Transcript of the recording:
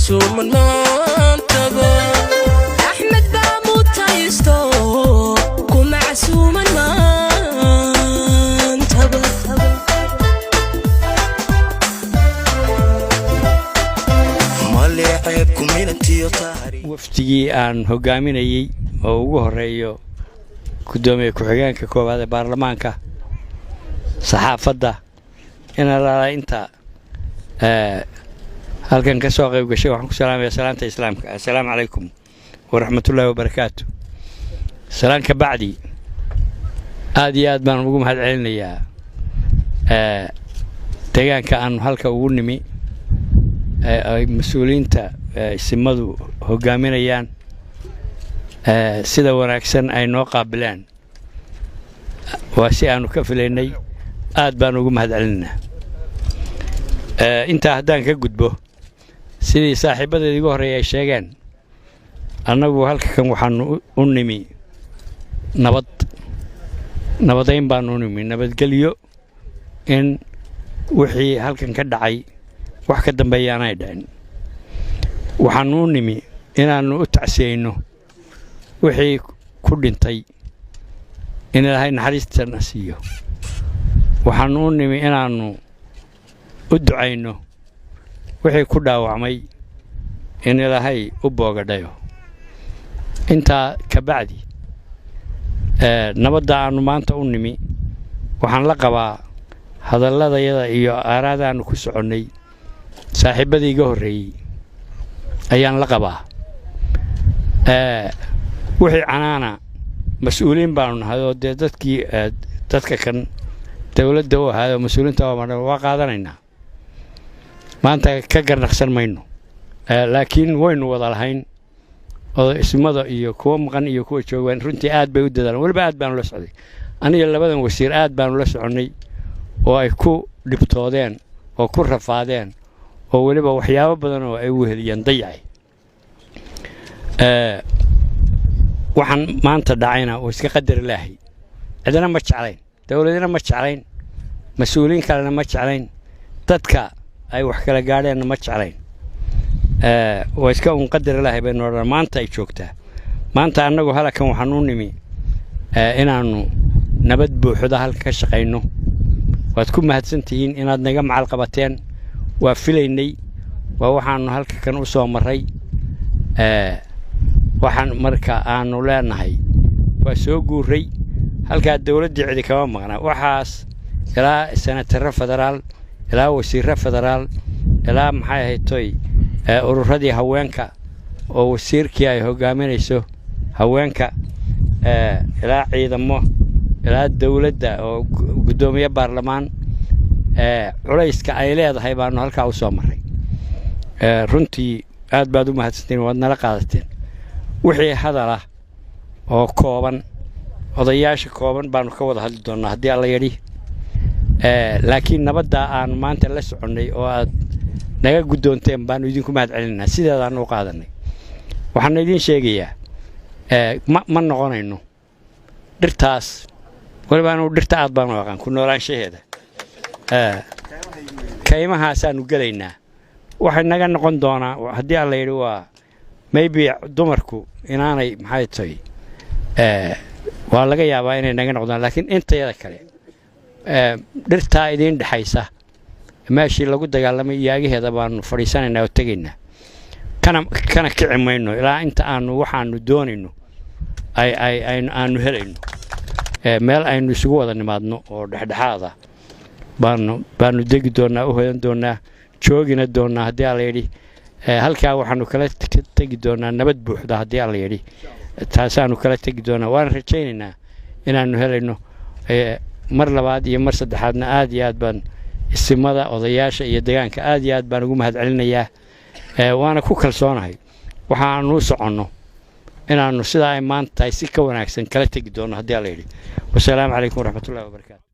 macsuuman maantaba. Axmed baa mutaysto ku macsuuman maantaba. Malee ceeb ku milantiyo taariikh. Wafdigii aan hogaaminayey oo ugu horeeyo guddoomiye ku-xigeenka koowaad ee baarlamaanka, saxaafadda, inalala inta halkan ka soo qayb gashay, waxaan ku salaamaya salaanta Islaamka: assalaamu calaykum waraxmatullaahi wabarakaatu. Salaan ka bacdi, aad iyo aad baan ugu mahad celinayaa deegaanka aanu halka ugu nimi ay mas-uuliyiinta isimadu hogaaminayaan, sida wanaagsan ay noo qaabileen. Waa si aanu ka filaynay, aad baan ugu mahad celinaynaa. Intaa haddaan ka gudbo, sidii saaxiibbadeeda igu horreeya ay sheegeen, annagu halka kan waxaanu u nimi nabad, nabadayn baanu u nimi, nabadgelyo, in wixii halkan ka dhacay wax ka dambeeya aanay dhicin. Waxaannu u nimi inaannu u tacsiyeyno wixii ku dhintay, in Ilaahay naxariistana siiyo. Waxaannu u nimi inaannu u ducayno wixii ku dhaawacmay, in Ilaahay u boogadhayo. Intaa ka bacdi, nabadda aannu maanta u nimi waxaan la qabaa hadalladayada iyo aaraadaannu ku soconnay saaxiibbadii iga horreeyey ayaan la qabaa. Wixii canaana, mas-uuliyiin baanu nahay oo dee dadkii dadka kan dowladda u ahaayoo mas-uuliyiinta waa qaadanaynaa, maanta ka garnaqsan mayno, laakiin waynu wada lahayn oo ismada iyo kuwa maqan iyo kuwa joogaan runtii aad bay u dadaalaan. Weliba aad baanu la socday aniga, labadan wasiir aad baanu la soconnay, oo ay ku dhibtoodeen oo ku rafaadeen oo weliba waxyaabo badan oo ay weheliyeen dayacay. Waxaan maanta dhacayna oo iska qadar Ilaahay. Cidina ma jeclayn, dowladina ma jeclayn, mas-uuliyiin kalena ma jeclayn, dadka ay wax kala gaadheenna ma jeclayn. Waa iska uun qadar Ilaahay baynu odhan. Maanta ay joogtaa, maanta annagu halakan waxaan u nimi inaannu nabad buuxda halka ka shaqayno. Waad ku mahadsan tihiin inaad naga macal qabateen. Waa filaynay, waa waxaannu halka kan u soo marray. Waxaan marka aanu leenahay, waa soo guuray halkaa, dowladdii cidi kama maqna. Waxaas ilaa senataro federaal, ilaa wasiirro federaal, ilaa maxay ahayd toy ururadii haweenka oo wasiirkii ay hogaaminayso haweenka, ilaa ciidamo, ilaa dowladda oo guddoomiye baarlamaan, culayska ay leedahay baanu halkaa u soo marray. Runtii aad baad u mahadsantiin, waad nala qaadateen. Wixii hadalah oo kooban, odayaasha kooban baanu ka wada hadli doonnaa haddii Alla yidhi, laakiin nabadda aanu maanta la soconnay oo aad naga guddoonteen baanu idinku mahad celinaynaa, sideedaanu u qaadanay. Waxaana idiin sheegayaa, ma noqonayno dhirtaas. Weliba anugu dhirta aad baanu aqaan ku noolaanshaheeda, kaymahaasaanu gelaynaa. Waxay naga noqon doonaa haddii Alla yidhi waa maybe dumarku inaanay maxay tahay, waa laga yaabaa inay naga noqdaan, laakiin intayada kale dhirtaa idiin dhexaysa meeshii lagu dagaalamay iyaagaheeda baanu fadhiisanaynaa oo tegaynaa, kana kici mayno ilaa inta aanu waxaanu doonayno ay ay aanu helayno. Meel aynu isugu wada nimaadno oo dhexdhexaada baanu degi doonnaa, u hoyan doonnaa, joogina doonnaa haddii Alla yidhi. Halkaa waxaanu kala tegi doonnaa nabad buuxda haddii Alla yidhi, taasaanu kala tegi doonnaa, waana rajaynaynaa inaannu helayno. Mar labaad iyo mar saddexaadna aad iyo aad baan isimada, odayaasha iyo deegaanka aad iyo aad baan ugu mahad celinayaa, waana ku kalsoonahay waxaanu u soconno inaannu sidaa ay maanta tahay si ka wanaagsan kala tegi doonno haddii Alla yidhi. Wasalaamu calaykum waraxmatullahi wabarakaatu.